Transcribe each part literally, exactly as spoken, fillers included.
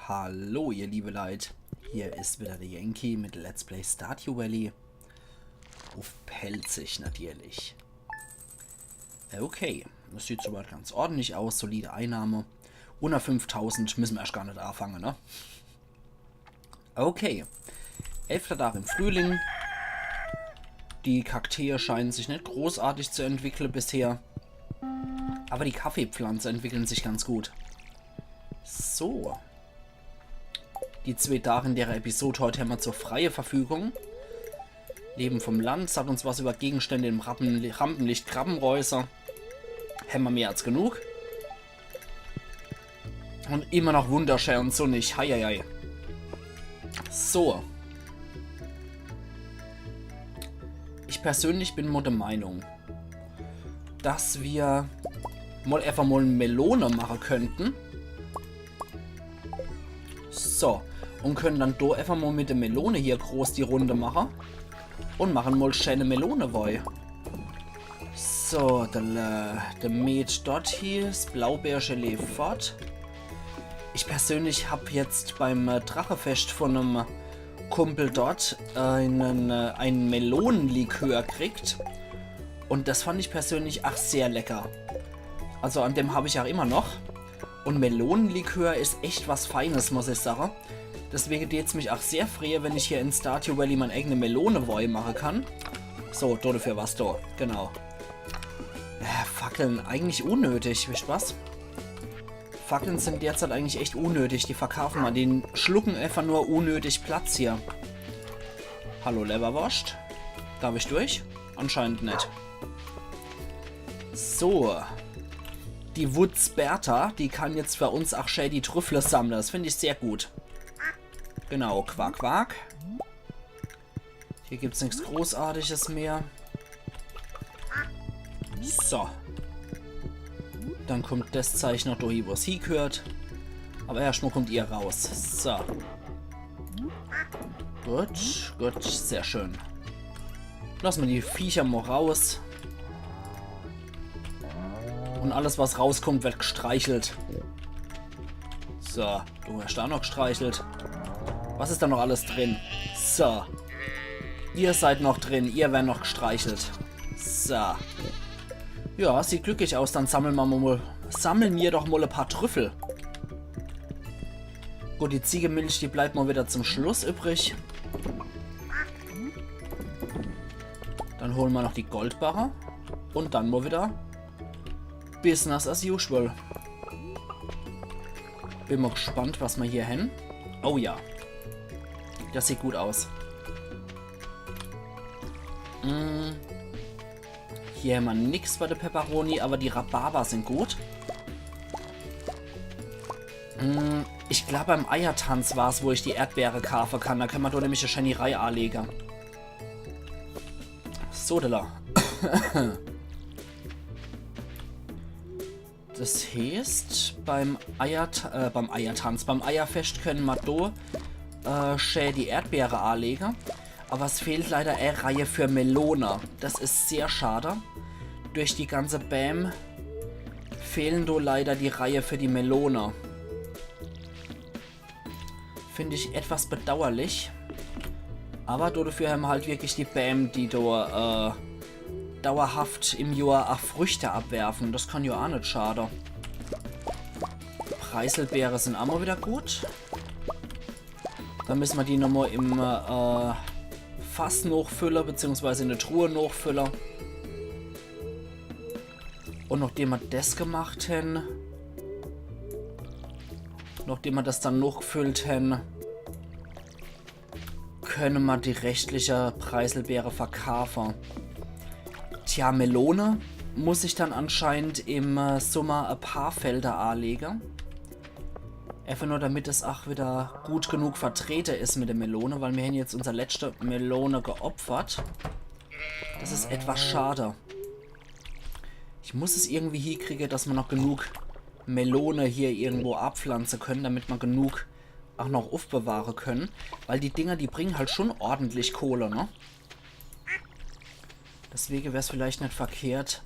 Hallo, ihr liebe Leit. Hier is wieder de Yankee mit Let's Play Stardew Valley. Uff Pälzisch natürlich. Okay, das sieht soweit ganz ordentlich aus. Solide Einnahme. Unner fünftausend misse mer erscht gar net aafange, ne? Okay. Elfter Tag im Frühling. Die Kaktee scheinen sich net großartig zu entwickle bisher. Aber die Kaffeepflanze entwickeln sich ganz gut. So. Die zwee Tag in dere Episode heut hämmer zur freie Verfügung. Leben vom Land, sagt uns was über Gegenstände im Rappen-, Rampenlicht, Krabbenreuse. Hämmer mehr als genug. Und immer noch wunderschää und sunnig. Heieiei. So. Ich persönlich bin mo de Meinung, dass mer mol efach mol e Melone mache könnten. So. Und können dann do efach mol mit de Melone hier groß die Runde mache. Und machen mol schäne Melonewoi. So, de, äh, de Met dort hier, 's Blaubeergelee fort. Ich persönlich hab jetzt beim, äh, Drachefescht von em Kumpel dort einen, äh, einen Melonenlikör kriegt. Und das fand ich persönlich ach sehr lecker. Also an dem hab ich ach immer noch. Und Melonenlikör is echt was Feines, muss ich sage. Deswege tät's mich ach sehr freue, wenn ich hier in Stardew Valley mein eigene Melonewoi mache kann. So, do dafür was do. Genau. Äh, Fackeln, eigentlich unnötig, wisst was? Fackeln sind derzeit eigentlich echt unnötig. Die verkaufen mer. Die schlucken efach nur unnötig Platz hier. Hallo, Lewwerworscht. Darf ich durch? Anscheinend net. So. Die Wutz Bertha, die kann jetzt für uns ach schää die Trüffle sammle. Das find ich sehr gut. Genau, Quack, Quack. Hier gibt's nix Großartiges mehr. So. Dann kommt das Zeich noch do hie, wo's hiegehört. Aber erscht mol kommt ihr raus. So. Gut, gut, sehr schön. Lass mer die Viecher mol raus. Und alles, was rauskommt, wird gstreichelt. So, du wirst da noch gstreichelt. Was is da noch alles drin? So. Ihr seid noch drin, ihr werdet noch gstreichelt. So. Ja, sieht glücklich aus, dann sammeln mer mol, sammeln mer doch mol e paar Trüffel. Gut, die Ziegemilch, die bleibt mol wieder zum Schluss übrig. Dann holen mer noch die Goldbarre. Und dann mol wieder Business as usual. Bin mol gspannt, was mer hier hen. Oh ja. Das sieht gut aus. Mm. Hier hämmer nix bei de Peperoni, aber die Rhabarber sind gut. Mm, ich glaub, beim Eiertanz war's, wo ich die Erdbeere kaafe kann. Da könne mer doch nämlich e Schänerei aalege. Sodala. Das heeßt, beim Eiert-, äh, beim Eiertanz, beim Eierfescht könne mer do, äh, schä die Erdbeere aalege. Aber es fehlt leider e Reihe für Melone. Das is sehr schade. Durch die ganze Bäm fehlen do leider die Reihe für die Melone. Find ich etwas bedauerlich. Aber do dafür hämmer halt wirklich die Bäm, die do, äh, dauerhaft im Johr ach Früchte abwerfen. Das kann jo ach net schade. Preiselbeere sind ach mol wieder gut. Dann müsse mer die nochmol im, äh, Fass nochfülle, beziehungsweise in de Truhe nochfülle. Und nochdem mer das gemacht hen, nochdem mer das dann nochgefüllt hen, könne mer die restliche Preiselbeere verkaafe. Tja, Melone muss ich dann anscheinend im, äh, Sommer e paar Felder aalege. Einfach nur, damit es ach wieder gut genug vertrete is mit de Melone, weil mir hen jetzt unser letzte Melone geopfert. Das is etwas schade. Ich muss es irgendwie hiekriege, dass mer noch genug Melone hier irgendwo abpflanze können, damit mer genug ach noch uffbewahre können. Weil die Dinger, die bringen halt schon ordentlich Kohle, ne? Deswege wär's vielleicht net verkehrt,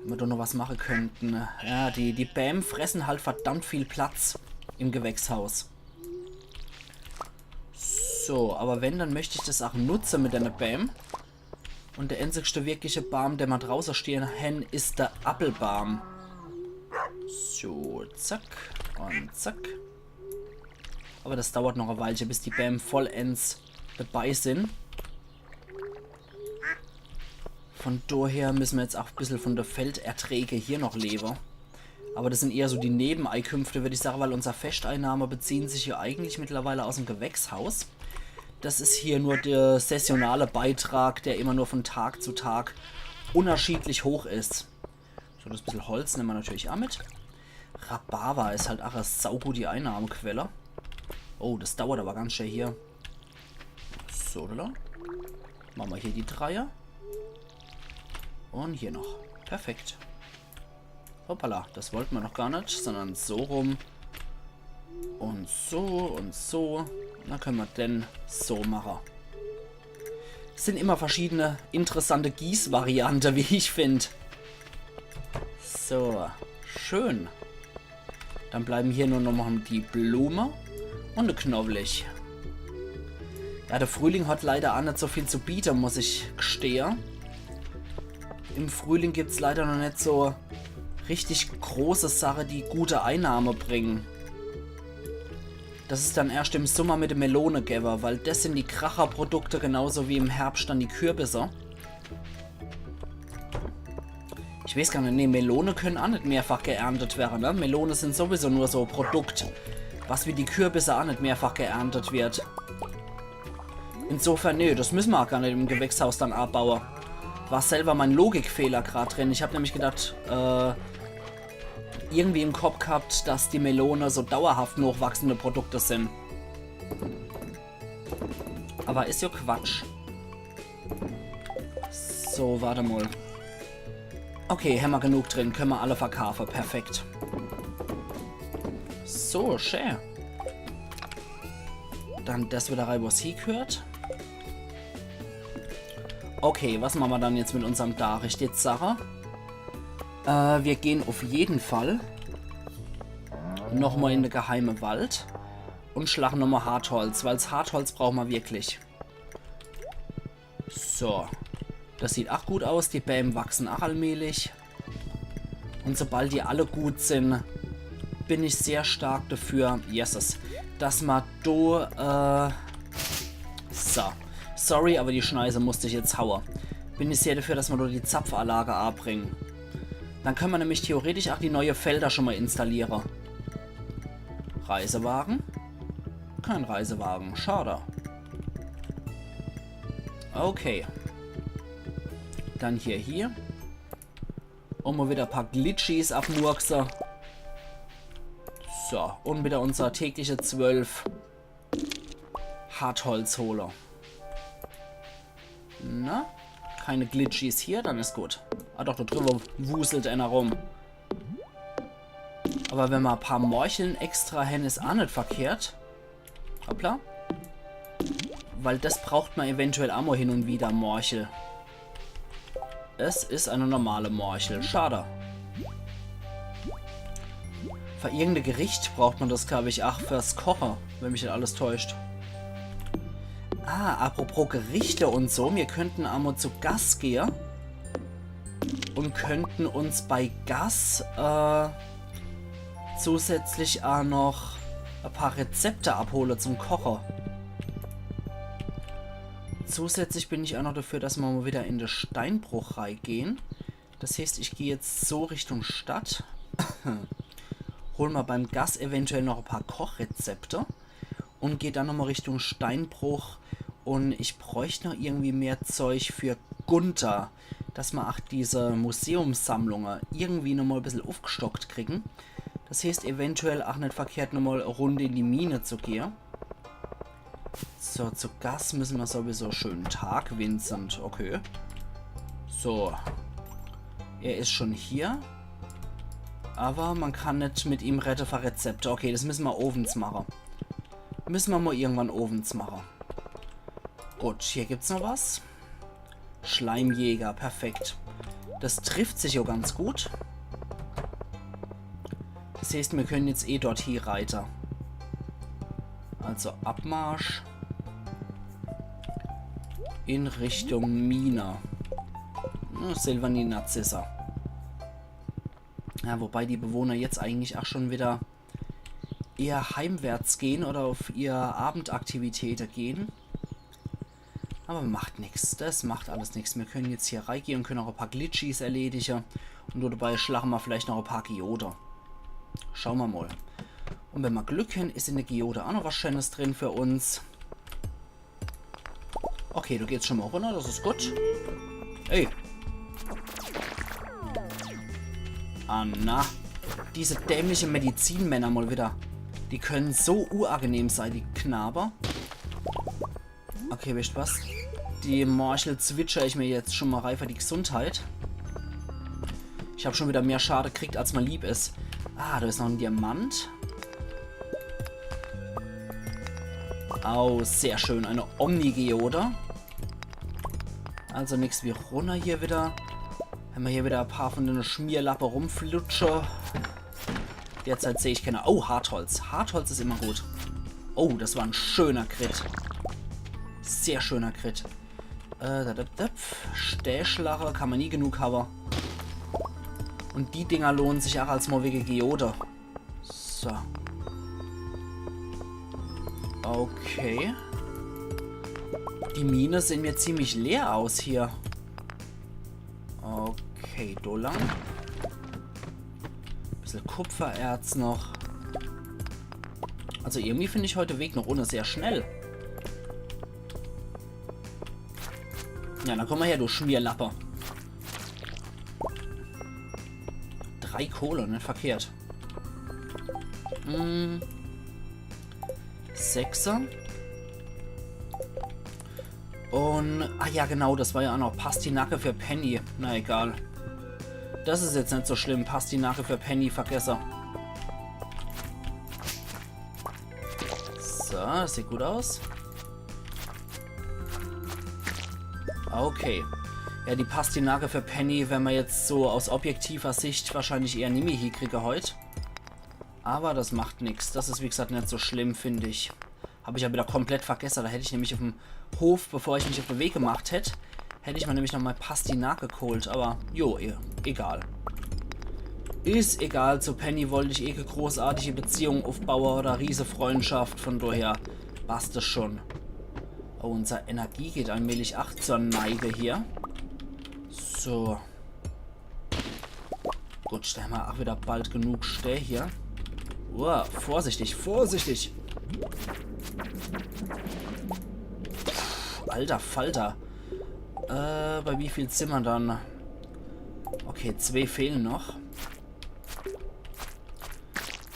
wenn mer do noch was mache könnten. Ja, die, die Bäm fressen halt verdammt viel Platz im Gewächshaus. So, aber wenn, dann möcht ich das auch nutze mit dene Bääm. Und der einzigste wirkliche Baam, den ma drauße stehe hen, is der Appelbaam. So, zack und zack. Aber das dauert noch e Weilche, bis die Bääm vollends dabei sin. Von daher müssen wir jetzt auch e bissel von der Felderträge hier noch leben. Aber das sind eher so die Nebeneinkünfte, würd ich sagen, weil unsere Festeinnahme beziehen sich ja eigentlich mittlerweile aus dem Gewächshaus. Das ist hier nur der saisonale Beitrag, der immer nur von Tag zu Tag unterschiedlich hoch ist. So, das bissel Holz nehmen wir natürlich auch mit. Rhabarber ist halt auch eine saugute Einnahmequelle. Oh, das dauert aber ganz schön hier. So, oder? Machen wir hier die Dreier. Und hier noch. Perfekt. Hoppala, das wollten wir noch gar nicht, sondern so rum. Und so und so. Dann können wir den so machen. Es sind immer verschiedene interessante Gießvariante, wie ich find. So, schön. Dann bleiben hier nur noch die Blume und de Knowlich. Ja, der Frühling hat leider auch nicht so viel zu bieten, muss ich gestehe. Im Frühling gibt's leider noch nicht so richtig große Sache, die gute Einnahme bringen. Das ist dann erst im Sommer mit der Melone gewwe, weil das sind die Kracherprodukte, genauso wie im Herbst dann die Kürbisse. Ich weiß gar nicht, nee, Melone können auch nicht mehrfach geerntet werden, ne? Melone sind sowieso nur so Produkt, was wie die Kürbisse auch nicht mehrfach geerntet wird. Insofern, nee, das müssen wir auch gar nicht im Gewächshaus dann abbauen. War selber mein Logikfehler grad drin. Ich hab nämlich gedacht, äh, irgendwie im Kopf gehabt, dass die Melone so dauerhaft hochwachsende Produkte sind. Aber ist ja Quatsch. So, warte mal. Okay, haben wir genug drin. Können wir alle verkaufen. Perfekt. So, schön. Dann das wieder rein, was hier gehört. Okay, was machen wir dann jetzt mit unserem Darisch jetzt, Sache? Äh, wir gehen auf jeden Fall nochmal in den geheimen Wald und schlagen nochmal Hartholz, weil's Hartholz brauchen wir wirklich. So. Das sieht auch gut aus. Die Bäume wachsen auch allmählich. Und sobald die alle gut sind, bin ich sehr stark dafür, yeses, dass ma do, äh, so. Sorry, aber die Schneise musste ich jetzt haue. Bin ich sehr dafür, dass ma do die Zapfanlage abringen. Dann können wir nämlich theoretisch auch die neue Felder schon mal installieren. Reisewagen? Kein Reisewagen, schade. Okay. Dann hier, hier. Und mal wieder ein paar Glitschies abmurkse. So, und wieder unser tägliche zwölf Hartholz hole. Na? Keine Glitschies hier, dann ist gut. Ah doch, da drüber wuselt einer rum. Aber wenn ma ein paar Morcheln extra hen, is auch nicht verkehrt. Hoppla. Weil das braucht ma eventuell auch mal hin und wieder, Morchel. Es is eine normale Morchel. Schade. Für irgendein Gericht braucht ma das, glaub ich, auch fürs Koche, wenn mich nicht alles täuscht. Ah, apropos Gerichte und so, wir könnten einmal zu Gas gehe und könnten uns bei Gas, äh, zusätzlich auch noch ein paar Rezepte abhole zum Koche. Zusätzlich bin ich auch noch dafür, dass ma mal wieder in den Steinbruch reigehen. Das heißt, ich gehe jetzt so Richtung Stadt, hol mal beim Gas eventuell noch ein paar Kochrezepte und gehe dann nochmal Richtung Steinbruch. Und ich bräuchte noch irgendwie mehr Zeug für Gunther, dass ma auch diese Museumssammlungen irgendwie nochmal ein bisschen aufgestockt kriegen. Das heißt, eventuell auch nicht verkehrt, nochmal eine Runde in die Mine zu gehen. So, zu Gas müssen wir sowieso. Schönen Tag, Vincent. Okay. So. Er ist schon hier. Aber man kann nicht mit ihm rette für Rezepte. Okay, das müssen wir owens machen. Müssen wir mal irgendwann owens machen. Gut, hier gibt's noch was. Schleimjäger, perfekt. Das trifft sich ja ganz gut. Das heißt, wir können jetzt eh dort hie reite. Also Abmarsch. In Richtung Mine. Na, Silvani Narzissa. Ja, wobei die Bewohner jetzt eigentlich auch schon wieder eher heimwärts gehen oder auf ihr Abendaktivitäte gehen. Aber macht nix. Das macht alles nix. Wir können jetzt hier reigehen und können auch ein paar Glitchies erledige. Und dabei schlagen wir vielleicht noch ein paar Geode. Schauen wir mal. Und wenn wir Glück haben, ist in der Geode auch noch was Schönes drin für uns. Okay, du gehst schon mal runter, das ist gut. Ey. Ah, na. Diese dämliche Medizinmänner mal wieder. Die können so unangenehm sein, die Knabe. Okay, wisst was? Die Morchel zwitscher ich mir jetzt schon mal rein für die Gesundheit. Ich hab schon wieder mehr Schade gekriegt, als mir lieb ist. Ah, da ist noch ein Diamant. Au, sehr schön. Eine Omni-Geode. Also nix wie runter hier wieder. Haben wir hier wieder ein paar von den Schmierlappe rumflutsche. Derzeit sehe ich keine. Oh, Hartholz. Hartholz ist immer gut. Oh, das war ein schöner Crit. Sehr schöner Crit. Äh, da, da, da, pf. Stäschlache kann man nie genug haben. Und die Dinger lohnen sich auch als mal wege Geode. So. Okay. Die Mine sehen mir ziemlich leer aus hier. Okay, do lang. Bissel Kupfererz noch. Also irgendwie finde ich heute Weg noch ohne sehr schnell. Ja, dann komm mal her, du Schmierlappe. Drei Kohle, nicht verkehrt. Hm. Sechser. Und, ah ja, genau, das war ja auch noch Pastinake für Penny. Na egal. Das ist jetzt nicht so schlimm. Pastinake für Penny, vergesse. So, das sieht gut aus. Okay. Ja, die Pastinake für Penny, wenn man jetzt so aus objektiver Sicht wahrscheinlich eher nimmi hiekriege heut. Aber das macht nix. Das ist, wie gesagt, nicht so schlimm, finde ich. Hab ich ja wieder komplett vergessen. Da hätte ich nämlich auf dem Hof, bevor ich mich auf den Weg gemacht hätte, hätte ich mir nämlich noch mal Pastinake geholt. Aber, jo, e egal. Is egal, zu Penny wollte ich eh keine großartige Beziehung aufbauen oder riese Freundschaft. Von daher passt es schon. Oh, unsere Energie geht allmählich ach zur Neige hier. So. Gut, da haben wir auch wieder bald genug Stää hier. Uah, vorsichtig, vorsichtig. Alter Falter. Äh, bei wie viel Zimmern dann? Okay, zwei fehlen noch.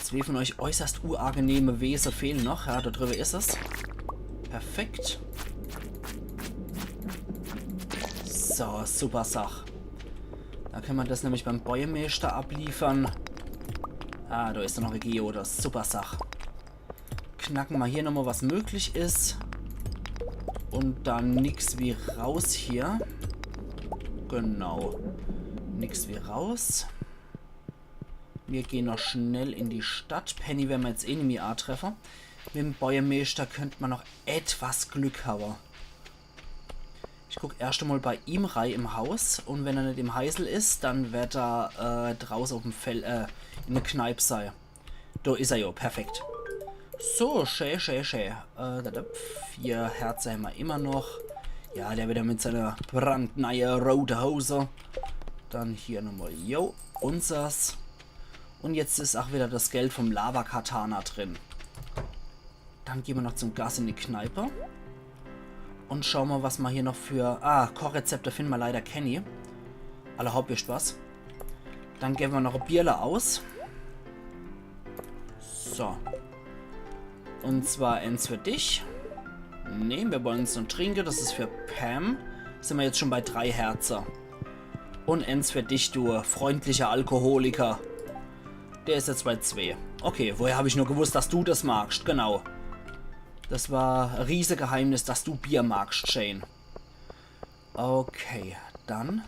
Zwei von euch äußerst uangenehme Wese fehlen noch. Ja, da drüber ist es. Perfekt. So, super Sach. Da kann man das nämlich beim Bäuermeister abliefern. Ah, da ist noch eine Geode. Super Sach. Knacken wir hier nochmal, was möglich ist. Und dann nix wie raus hier. Genau. Nix wie raus. Wir gehen noch schnell in die Stadt. Penny werden wir jetzt eh nimmi antreffe. Mit dem Bäuermeister könnte man noch etwas Glück haben. Ich guck erst einmal bei ihm rei im Haus und wenn er nicht im Heisel ist, dann wird er äh, draußen auf dem Feld, äh, in der Kneipe sein. Da ist er ja, perfekt. So, schä, schä, schä. Äh, da, da, vier Herze haben wir immer noch. Ja, der wieder mit seiner brandneue rote Hose. Dann hier nochmal, jo, unsers. Und jetzt ist auch wieder das Geld vom Lava-Katana drin. Dann gehen wir noch zum Gas in die Kneipe. Und schauen wir, was wir hier noch für... Ah, Kochrezepte finden wir leider kenni. Alla hopp, wisst was. Dann geben wir noch ein Bierle aus. So. Und zwar eins für dich. Nee, wir wollen es nur trinken. Das ist für Pam. Sind wir jetzt schon bei drei Herzer. Und eins für dich, du freundlicher Alkoholiker. Der ist jetzt bei zwei. Okay, woher habe ich nur gewusst, dass du das magst? Genau. Das war ein Riesegeheimnis, dass du Bier magst, Shane. Okay, dann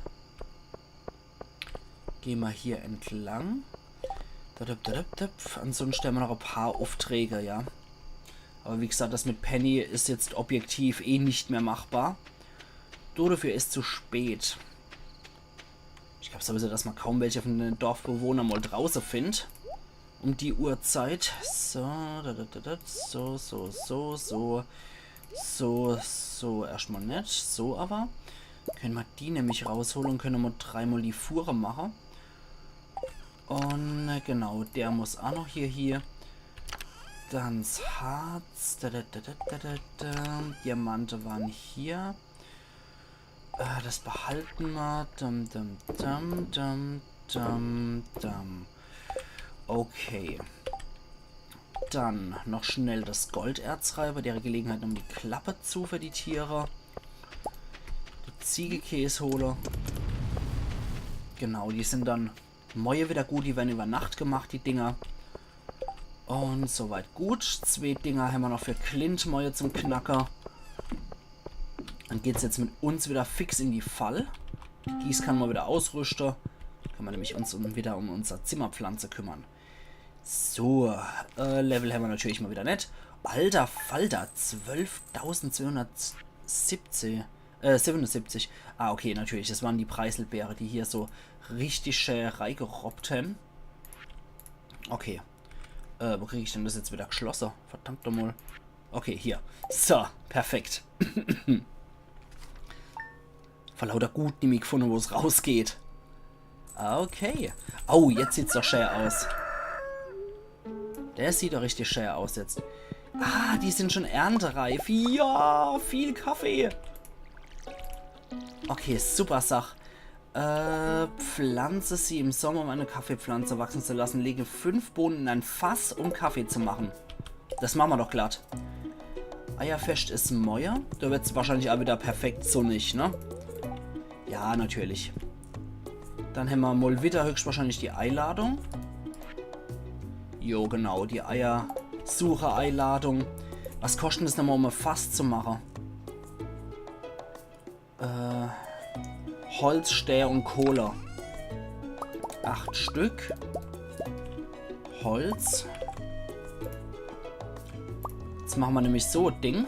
gehen wir hier entlang. Dadap, dadap, dap. Ansonsten haben wir noch ein paar Aufträge, ja. Aber wie gesagt, das mit Penny ist jetzt objektiv eh nicht mehr machbar. Du, dafür is zu spät. Ich glaub sowieso, dass man kaum welche von den Dorfbewohnern mal draußen findet. Um die Uhrzeit. So, da, da, da, da, so, so, so, so. So, so, erstmal net. So aber. Können wir die nämlich rausholen und können wir dreimal die Fuhre machen. Und äh, genau, der muss auch noch hier, hier. Dann das Harz. Da, da, da, da, da, da, da. Diamante waren hier. Äh, das behalten wir. Dum, dum, dum, dum, dum, dum. Okay. Dann noch schnell das Golderz rei, bei der Gelegenheit noch die Klappe zu für die Tiere. Die Ziegekäs hole. Genau, die sind dann moje wieder gut, die werden über Nacht gemacht, die Dinger. Und soweit gut. Zwei Dinger haben wir noch für Clint moje zum Knacker. Dann geht's jetzt mit uns wieder fix in die Fall. Die Gießkanne mal wieder ausrüsten. Können wir nämlich uns um, wieder um unser Zimmerpflanze kümmern. So, äh, Level haben wir natürlich mal wieder net. Alter Falter, zwölftausendzweihundertsiebzig, äh, siebenundsiebzig. Ah, okay, natürlich, das waren die Preiselbeere, die hier so richtig schön reigerobbt haben. Okay, äh, wo krieg ich denn das jetzt wieder geschlossen? Verdammt nochmal. Okay, hier. So, perfekt. Vor lauter Gut nimmi gefunden, wo es rausgeht. Okay. Oh, jetzt sieht's doch schön aus. Der sieht doch richtig schön aus jetzt. Ah, die sind schon erntereif. Ja, viel Kaffee. Okay, super Sach. Äh, pflanze sie im Sommer, um eine Kaffeepflanze wachsen zu lassen. Lege fünf Bohnen in ein Fass, um Kaffee zu machen. Das machen wir doch glatt. Eierfest is moje. Da wird's wahrscheinlich auch wieder perfekt sonnig, ne? Ja, natürlich. Dann haben wir mal wieder höchstwahrscheinlich die Eiladung. Jo, genau, die Eiersuche-Eiladung. Was kostet es nochmal, um ein Fass zu machen? Äh, Holz, Stää und Kohle. Acht Stück. Holz. Jetzt machen wir nämlich so ein Ding.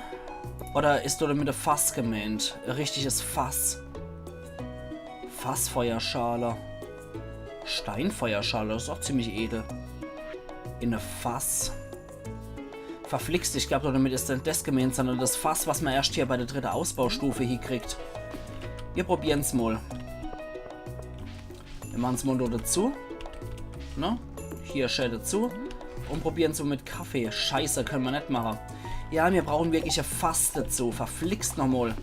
Oder is dort mit der Fass gemeint? Richtiges Fass. Fassfeuerschale. Steinfeuerschale, das is auch ziemlich edel. In e Fass. Verflixt, ich glaub, damit is net das gemeint, sondern das Fass, was man erst hier bei der dritten Ausbaustufe hiekriegt. Wir probieren's mal. Wir machen's mal nur dazu. Ne? Hier schön dazu. Und probieren's mal mit Kaffee. Scheiße, können wir net machen. Ja, wir brauchen wirklich e Fass dazu. Verflixt nochmal.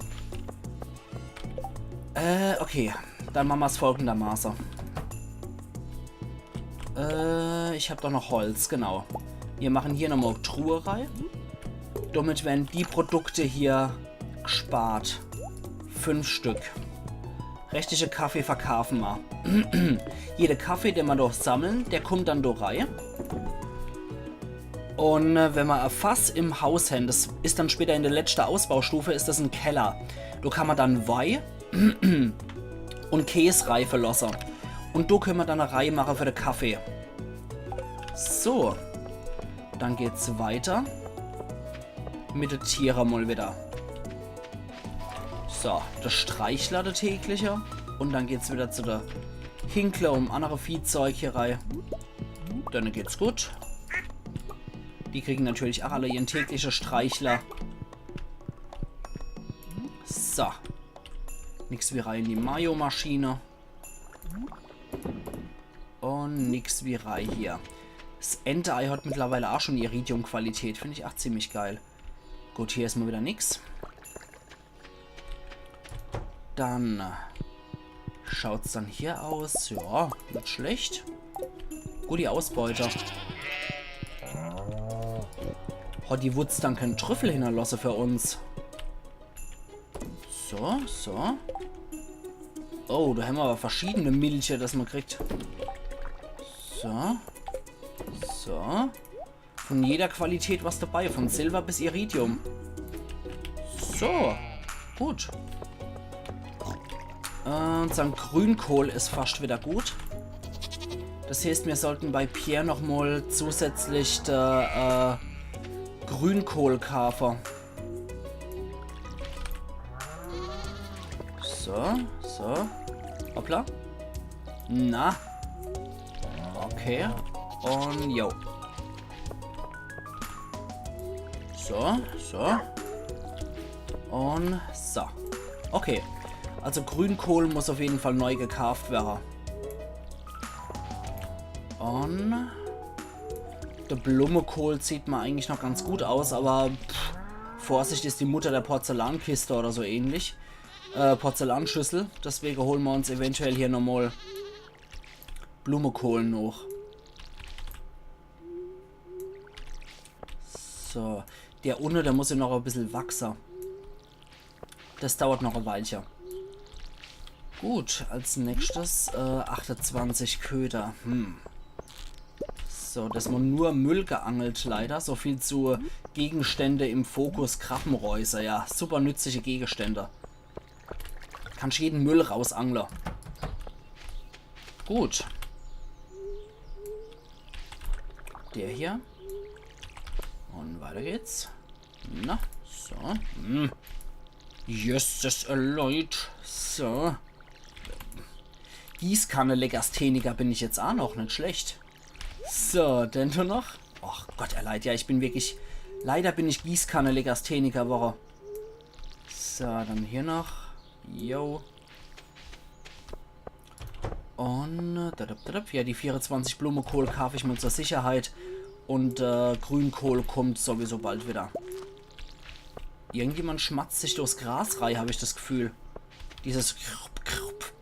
Äh, okay. Dann machen wir's folgendermaßen. Äh, ich hab doch noch Holz, genau. Wir machen hier nochmal Truhe rein. Damit werden die Produkte hier gespart. Fünf Stück. Restliche Kaffee verkaufen wir. Jeder Kaffee, den wir dort sammeln, der kommt dann dort rein. Und äh, wenn wir e Fass im Haus haben, das is dann später in der letzten Ausbaustufe, is das ein Keller. Da kann man dann Wei und Käs reife lassen. Und da können wir dann e Reih machen für den Kaffee. So, dann geht's weiter. Mit de Tiere mal wieder. So, der Streichler, der tägliche. Und dann geht's wieder zu der Hinkle und andere Viehzeug hier rein. Dann geht's gut. Die kriegen natürlich auch alle ihren täglichen Streichler. So. Nix wie rein in die Mayo-Maschine. Und nix wie rein hier. Das Ente-Ei hat mittlerweile auch schon Iridium-Qualität. Find ich auch ziemlich geil. Gut, hier is mal wieder nix. Dann äh, schaut's dann hier aus. Ja, net schlecht. Gute Ausbeute. Hat die Wutz dann kein Trüffel hinterlasse für uns? So, so. Oh, da haben wir aber verschiedene Milche, das man kriegt. So. So. Von jeder Qualität was dabei, von Silber bis Iridium. So. Gut. Äh, unser Grünkohl is fast wieder gut. Das heißt, wir sollten bei Pierre nochmal zusätzlich der äh, Grünkohl kaufen. So, so. Hoppla. Na. Okay. Un jo. So, so. Un so. Okay. Also Grünkohl muss auf jeden Fall neu gekaaft werre. Un de Blummekohl sieht ma eigentlich noch ganz gut aus, aber pff, Vorsicht is die Mutter der Porzellankiste oder so ähnlich. Äh, Porzellanschüssel. Deswege hole ma uns eventuell hier nochmal Blummekohl noch. So, der unne, der muss ja noch e bissel wachse. Das dauert noch e Weilche. Gut, als nächstes äh, achtundzwanzig Köder. Hm. So, dass ma nur Müll geangelt, leider. So viel zu Gegenstände im Fokus, Krabbenreuse. Ja, super nützliche Gegenstände. Kannst jeden Müll rausangle. Gut. Der hier. Un weiter geht's. Na, so. Hm. Yes, das erleut. So. Gießkanne-Legastheniker bin ich jetzt a noch, net schlecht. So, denn du noch? Ach Gott, er leid, ja, ich bin wirklich. Leider bin ich Gießkanne-Legastheniker, Woche. So, dann hier noch. Jo. Un äh, dadap, dadap, ja, die vierundzwanzig Blummekohl kaaf ich mir zur Sicherheit. Un äh, Grünkohl kommt sowieso bald wieder. Irgendjemand schmatzt sich durchs Gras rei, hab ich das Gefühl. Dieses Krupp, Krupp.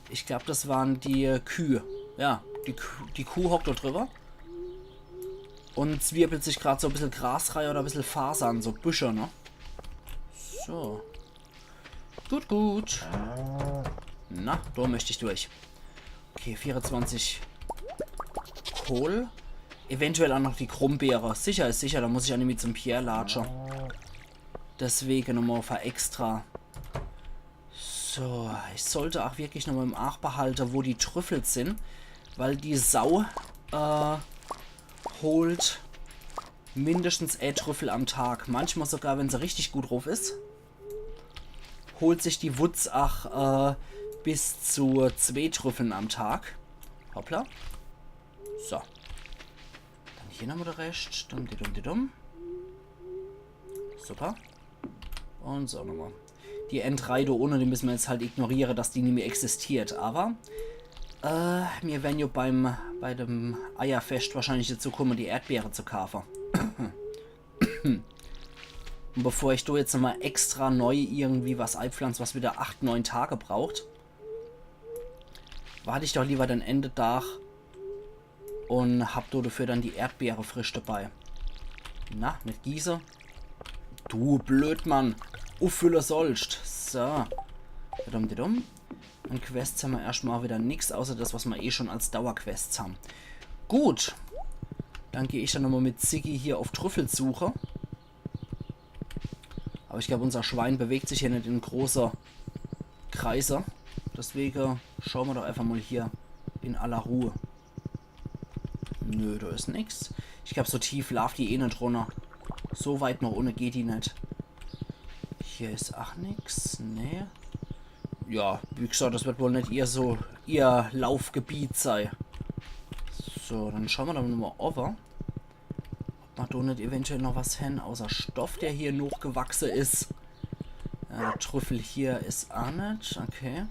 Ich glaub, das waren die äh, Kühe. Ja, die, Kuh- die Kuh hockt dort drüber. Un zwirbelt sich grad so e bissel Gras rei oder e bissel Fasern, so Büsche, ne? So. Gut, gut. Na, do möcht ich durch. Okay, vierundzwanzig Kohl. Eventuell a noch die Krummbeere. Sicher is sicher, da muss ich a nimmi zum Pierre latsche. Deswege nochmal fer extra. So, ich sollt a wirklich nochmal im Aach behalte, wo die Trüffel sin. Weil die Sau äh, holt mindestens e Trüffel am Tag. Manchmal sogar, wenn se richtig gut druff is, holt sich die Wutz ach äh, bis zu zwee Trüffeln am Tag. Hoppla. So. Dann hier nochmal de Rescht. Dumm, di dumm, di dumm. Super. Un so nochmal. Die Entrei do unne, die müsse mer jetzt halt ignoriere, dass die nimmi existiert. Aber äh, mir wern jo beim, bei dem Eierfescht wahrscheinlich dazu komme, die Erdbeere zu kaafe. Un bevor ich do jetzt nochmal extra neu irgendwie was eipflanz, was wieder acht, neun Tage braucht, wart ich doch lieber den Endedag un hab do dafür dann die Erdbeere frisch dabei. Na, net gieße. Du Blödmann. Uffülle sollst. So. Didum, didum. An Quests hammer erscht mal wieder nix, außer das, was mer eh schon als Dauerquests ham. Gut. Dann geh ich dann nochmal mit Ziggy hier auf Trüffelsuche. Aber ich glaub, unser Schwein bewegt sich hier net in große Kreise. Deswege schaue mer doch einfach mal hier in aller Ruhe. Nö, do is nix. Ich glaub, so tief laaft die eh net runner. So weit noch unne geht die net. Hier is ach nix. Nee. Ja, wie gesagt, das wird wohl net ihr so ihr Laufgebiet sei. So, dann schaue mer doch nochmal over. Ob mer do net eventuell noch was hen, außer Stoff, der hier nochgewachse is. Äh, Trüffel hier is a net. Okay.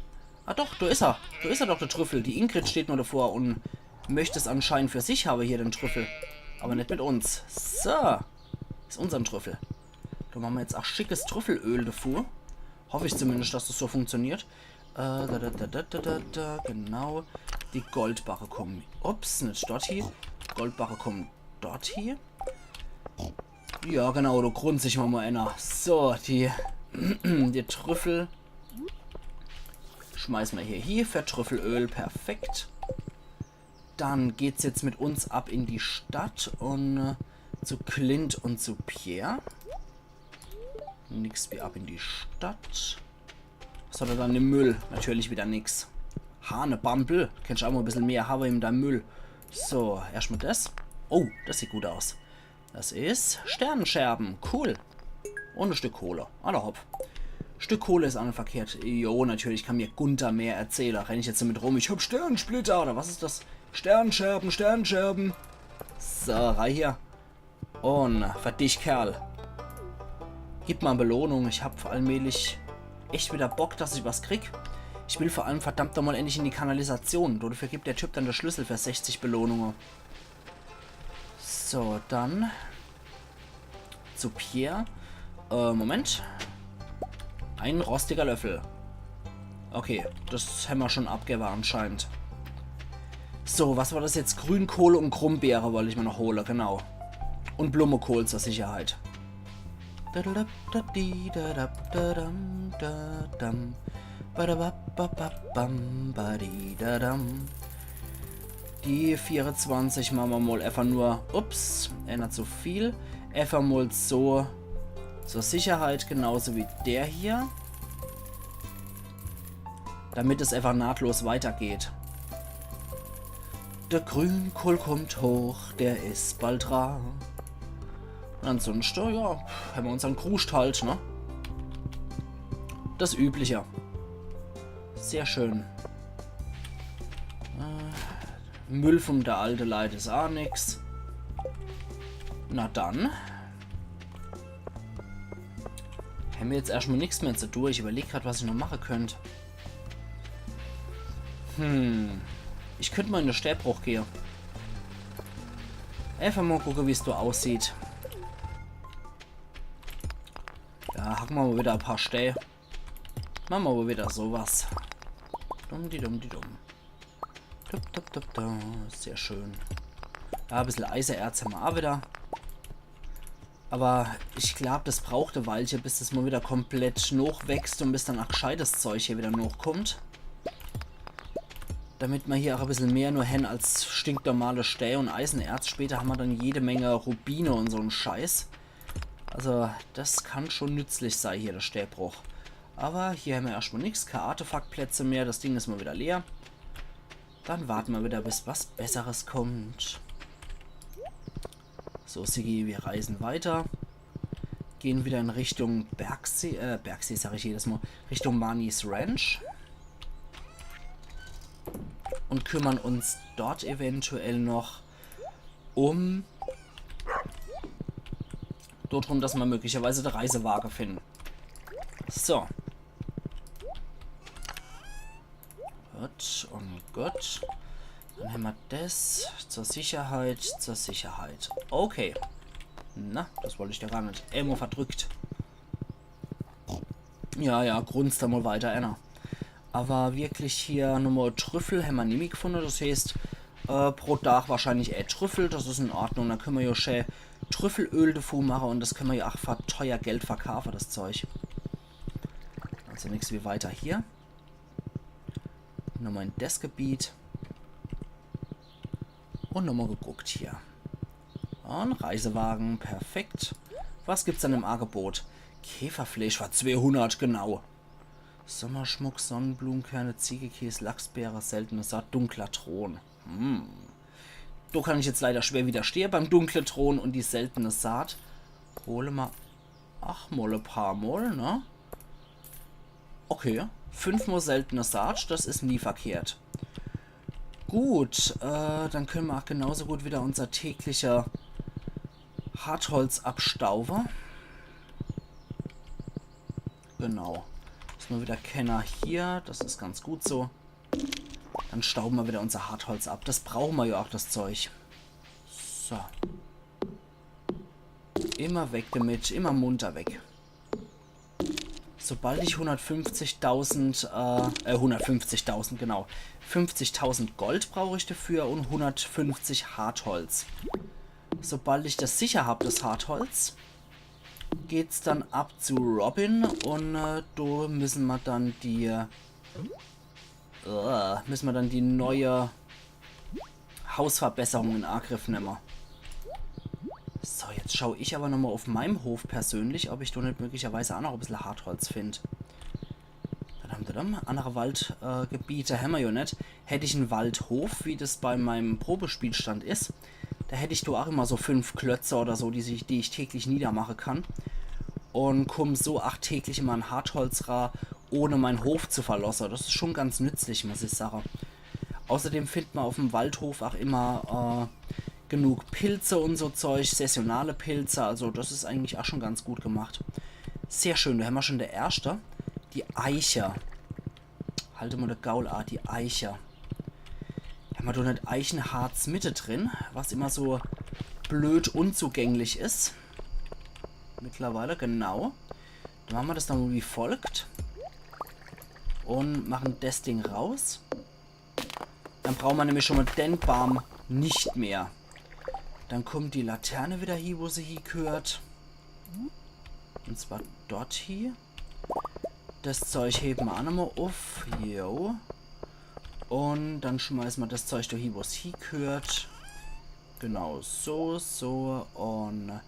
Ah doch, do is er. Do is er doch, der Trüffel. Die Ingrid steht nur davor un möcht es anscheinend für sich habe hier, den Trüffel. Aber net mit uns. So. Is unsern Trüffel. Do mache mer jetzt ach schickes Trüffelöl davor. Hoff ich zumindest, dass das so funktioniert. Äh, da, da, da, genau. Die Goldbarre kommen. Ups, net dort hie. Goldbarre kommen dort hie. Ja, genau, do grunz ich mal, mal einer. So, die, die Trüffel schmeiß mer hier hie für Trüffelöl. Perfekt. Dann geht's jetzt mit uns ab in die Stadt un äh, zu Clint un zu Pierre. Nix wie ab in die Stadt. Was hat er dann im Müll? Natürlich wieder nix. Hanebambel. Kennst du auch mal e bissel mehr habe in deinem Müll. So, erscht mal das. Oh, das sieht gut aus. Das is Sternenscherben. Cool. Un e Stück Kohle. Alla hopp. Stück Kohle is ach net verkehrt. Jo, natürlich, kann mir Gunther mehr erzähle. Renn ich jetzt damit rum? Ich hab Sternsplitter, oder was is das? Sternscherben, Sternscherben. So, rei hier. Un für dich, Kerl. Gib mol Belohnung. Ich hab allmählich echt wieder Bock, dass ich was krieg. Ich will vor allem verdammt nochmol endlich in die Kanalisation. Dofür gibt der Typ dann de Schlüssel für sechzig Belohnunge. So, dann zu Pierre. Äh, Moment. Ein rostiger Löffel. Okay, das hämmer schon abgewwe anscheinend. So, was war das jetzt? Grünkohl un Grumbeere wollt ich mir noch hole, genau. Un Blummekohl zur Sicherheit. Die vierezwanzig mache mer mol efach nur, ups, ännert zu viel. Efach mol so zur Sicherheit, genauso wie der hier. Damit es efach nahtlos weitergeht. Der Grünkohl kommt hoch, der is bald rar. Un ansonschte, ja, hämmer unsern Kruscht halt, ne? Das Übliche. Sehr schön. Äh, Müll vun de alte Leit is ach nix. Na dann. Hämmer jetzt erschtmol nix mehr zu tun. Ich überleg grad, was ich noch mache könnt. Hm. Ich könnt mol in de Stäbruch gehe. Efach mol gucke, wie's do aussieht. Ja, hacke mer mol wieder e paar Stää. Mache mer mol wieder sowas. Dumm di dumm di dumm. Dup, dup, dup, dup. Sehr schön. Ja, e bissel Eisenerz hämmer ach wieder. Aber ich glaub, das braucht e Weilche, bis das mol wieder komplett nochwächst un bis dann ach gscheites Zeug hier wieder nochkommt. Damit mer hier ach e bissel mehr nur hän als stinknormale Stää un Eisenerz. Später hämmer dann jede Menge Rubine un so'n Scheiß. Also, das kann schon nützlich sei hier, de Stäbruch. Aber hier hämmer erschtmol nix, kä Artefaktplätze mehr. Das Ding is mol wieder leer. Dann warte mer wieder, bis was Besseres kommt. So, Siggi, wir reisen weiter. Gehen wieder in Richtung Bergsee, äh, Bergsee sag ich jedes Mol, Richtung Marnie's Ranch. Un kümmern uns dort eventuell noch um dort drum, dass mer möglicherweise de Reisewage finden. So. Gut un gut. Dann hämmer das zur Sicherheit, zur Sicherheit. Okay. Na, das wollt ich do gar net. Emol verdrückt. Ja, ja, grunzt do mol weiter, Anna. Aber wirklich hier nochmol Trüffel hämmer nimmi gfunne. Das heeßt, äh, pro Tag wahrscheinlich e Trüffel. Das is in Ordnung. Dann könne mer jo schä Trüffelöl devu mache un das könne mer jo ach für teuer Geld verkaafe, das Zeug. Also nix wie weiter hier. Nochmol in das Gebiet. Un nochmol geguckt hier. Un Reisewagen, perfekt. Was gibt's dann im Angebot? Käferfleisch für zweehundert, genau. Sommerschmuck, Sonnenblumenkerne, Ziegekäs, Lachsbeere, seltene Saat, dunkler Thron. Hm. Do kann ich jetzt leider schwer widerstehe beim dunkle Thron un die seltene Saat. Hole mer ach mol e paar Mol, ne? Okay, fünfmol seltene Saat, das is nie verkehrt. Gut, äh, dann könne mer ach genauso gut wieder unser tägliche Hartholz abstauwe. Genau. Is mol wieder kenner hier, das is ganz gut so. Dann staube mer wieder unser Hartholz ab. Das brauche mer jo ach, das Zeug. So. Immer weg damit, immer munter weg. Sobald ich hundertfünfzigtausend, äh, äh, hundertfünfzigtausend, genau, fünfzigtausend Gold brauch ich dafür un hundertfünfzig Hartholz. Sobald ich das sicher hab, das Hartholz, geht's dann ab zu Robin un, äh, do müsse mer dann die, äh, müsse mer dann die neue Hausverbesserung in Angriff nemme. So, jetzt schau ich aber nochmol auf meinem Hof persönlich, ob ich do net möglicherweise ach noch e bissel Hartholz find. Tadam, tadam. Andere Wald-, äh, Gebiete hämmer jo net. Hätt ich en Waldhof, wie das bei meinem Probespielstand is, do hätt ich do ach immer so fünf Klötze oder so, die ich, die ich täglich niedermache kann. Un kumm so ach täglich immer an Hartholz ra, ohne mein Hof zu verlosse. Das is schon ganz nützlich, muss ich sage. Außerdem findt ma auf'm Waldhof ach immer äh, genug Pilze un so Zeug, saisonale Pilze. Also das is eigentlich ach schon ganz gut gemacht. Sehr schön, do hämmer schon der erschte. Die Eiche. Halt immer de Gaul a, die Eiche. Hämmer do net Eichenharz mitte drin, was immer so blöd unzugänglich is? Mittlerweile, genau. Dann mache ma das dann wie folgt. Un mache das Ding raus. Dann brauche ma nämlich schon mal den Baum nicht mehr. Dann kummt die Laterne wieder hie, wo se hiegehört. Un zwar dort hie. Das Zeug hewe ma ach nochmal uff. Jo. Un dann schmeiße ma das Zeug do hie, wo's hiegehört. Genau, so, so. Un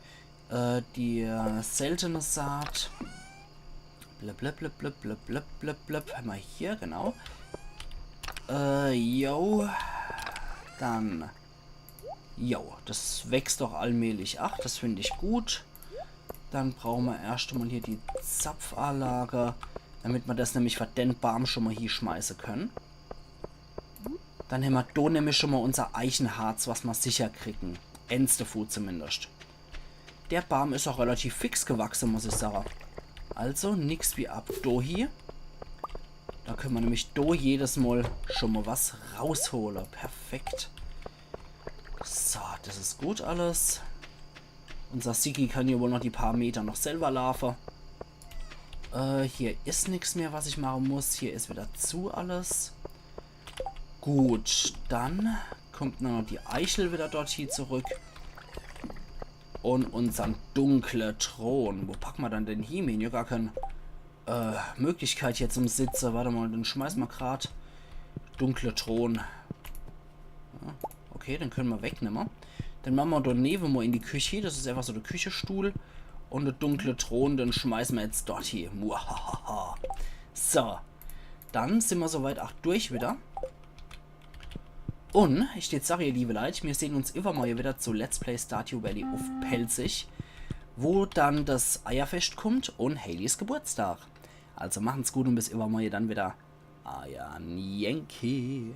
äh, die äh, seltene Saat. Blub, blub, blub, blub, blub, blub, blub, blub. Hämmer hier, genau. Äh, jo. Dann. Jo, das wächst doch allmählich. Ach, das find ich gut. Dann brauche ma erscht mal hier die Zapfanlage, damit ma das nämlich für den Baum schon mal hie schmeiße können. Dann hämmer do nämlich schon mal unser Eichenharz, was ma sicher kriegen. Ens devu zumindest. Der Baum is ach relativ fix gewachse, muss ich sage. Also nix wie ab do hie. Do können ma nämlich do jedes Mal schon mal was raushole. Perfekt. So, das is gut alles. Unser Sigi kann hier wohl noch die paar Meter noch selber laafe. Äh, hier is nix mehr, was ich mache muss. Hier is wieder zu alles. Gut, dann kummt nur noch die Eichel wieder dort hie zurück. Un unsern dunkle Thron. Wo packe ma dann den hie? Mir hän jo gar kein äh, Möglichkeit hier zum Sitze. Wart mal, den schmeiße ma grad. Dunkle Thron. Ja, okay, den können ma wegnemme. Den mache ma do newe mal in die Küche. Das is einfach so de Küchestuhl. Un de dunkle Thron, den schmeiße ma jetzt dort hie. Muahaha. So. Dann sin ma soweit ach durch wieder. Un ich deet sage, ihr liebe Leit, mir sehn uns iwwermorje wieder zu Let's Play Stardew Valley uff Pälzisch, wo dann das Eierfescht kummt un Haleys Geburtstag. Also machen's gut un bis iwwermorje dann wieder. Eier Yankee.